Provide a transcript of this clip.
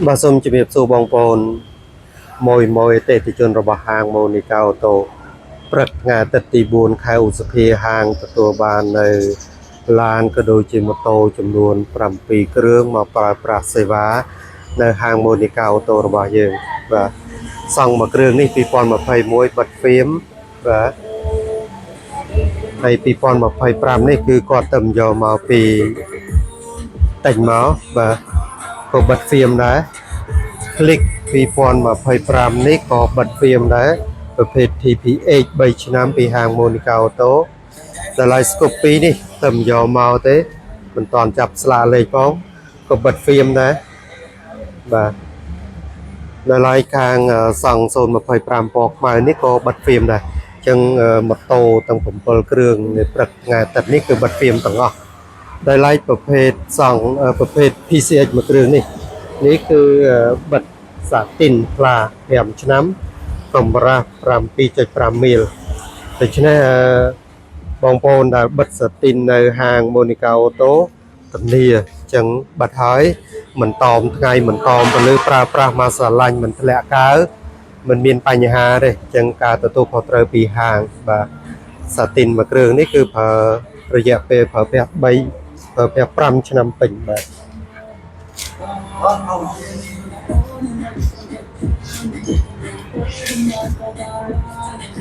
បាទសូមជំរាបសួរបងប្អូនមួយមួយអតិថិជនរបស់ហាងម៉ូនីកាអូតូព្រឹកថ្ងៃអាទិត្យទី4ខែឧសភាហាងទទួលបាននៅឡានក៏ដូចជាម៉ូតូចំនួន7គ្រឿងមកប្រើប្រាស់សេវានៅហាងម៉ូនីកាអូតូរបស់យើងបាទសង់មួយគ្រឿងនេះ2021បិទហ្វៀមបាទហើយ2025នេះគឺគាត់ទៅយកមកពីតិចមកបាទក៏បិទហ្វៀមដែរ Click 2025នេះក៏បិទហ្វៀមដែរប្រភេទ TPH 3ឆ្នាំពីហាង Monica Auto តម្លៃ Scoopy នេះទៅមិនយកមកទេមិនតាន់ចាប់ស្លាកលេខផងក៏បិទហ្វៀមដែរបាទតម្លៃខាងសង់025ពណ៌ខ្មៅនេះក៏បិទហ្វៀមដែរអញ្ចឹងម៉ូតូទាំង7គ្រឿងនៅព្រឹកថ្ងៃអាទិត្យនេះគឺបិទហ្វៀមទាំងអស់តម្លៃប្រភេទសង់ប្រភេទ PCX មួយគ្រឿងនេះនេះគឺបិទសាទីនផ្លា5ឆ្នាំកម្រាស់7.5មីលដូច្នេះបងប្អូនដែលបិទសាទីននៅហាង Monica Auto ធានាអញ្ចឹងបិទហើយមិនតอมថ្ងៃមិនតอมពលឺប្រើប្រាស់មកស្រឡាញ់មិនធ្លាក់កើមិនមានបញ្ហាទេអញ្ចឹងការទទួលខុសត្រូវពីហាងបាទសាទីនមួយគ្រឿងនេះគឺប្រើរយៈពេលប្រើប្រាស់3ប្រើប្រាស់5ឆ្នាំពេញបាទ Thank you.